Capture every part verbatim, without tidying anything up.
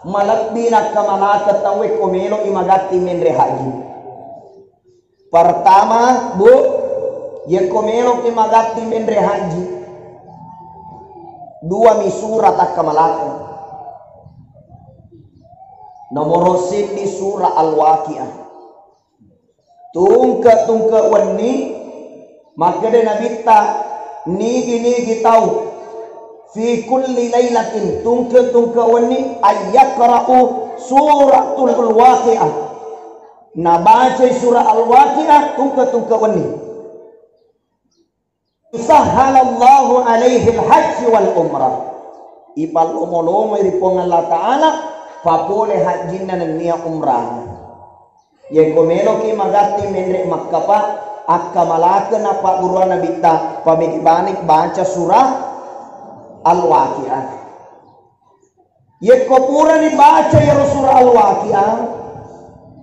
Malebbi nakkamalakeng tauwe ko melo'i magatti menre haji. Pertama, Bu, yekko meloki magatti menre haji, dua mi sura takkamalakeng. Nomoro seddi sura Al-Waqiah. Tungke-tungke wenni, makkeda Nabitta, nigi-nigi tau fi kulli lailatin, tungke-tungke wenni, ayyakra'u suratul Waqiah. Nabacai surah Al-Waqiah tungke-tungke wenni. Sahhalallahu alaihil hajji wal umrah. Ipallomo-lomoi ri Puang Allah Ta'ala papole hajjinna nennia umrah. Yekko meloki magatti menre Makkah, Pak, akkamalakeng na pagguruan Nabitta, pameki bani baca surah Al-Waqiah. Yekko purani baca iyaro surah Al-Waqiah,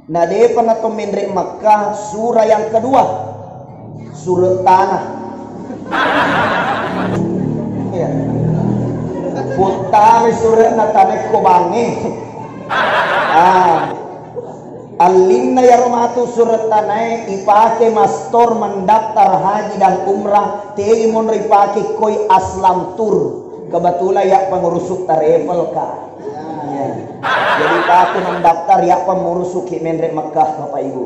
na depa nato menre Makkah, surah yang kedua, surah tanah. Iya. Puttami surah na tanekko bange. Ah. Allinna iyaro matu surah tanae ipake mastor mendaftar haji dan umrah, tegi monro ipake koi Aslam Tour. Kebetulan ya pengurus travel ka. Ya. Jadi pake mendaftar ya pengurus ki menre Mekah Bapak Ibu.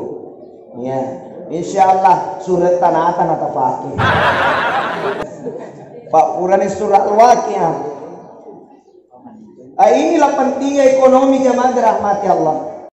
Ya. Insya Allah surah tanah tanah tapake. Pak purani surah Al-Waqiah. Ah, inilah pentingnya ekonomi jamaah dirahmati Allah.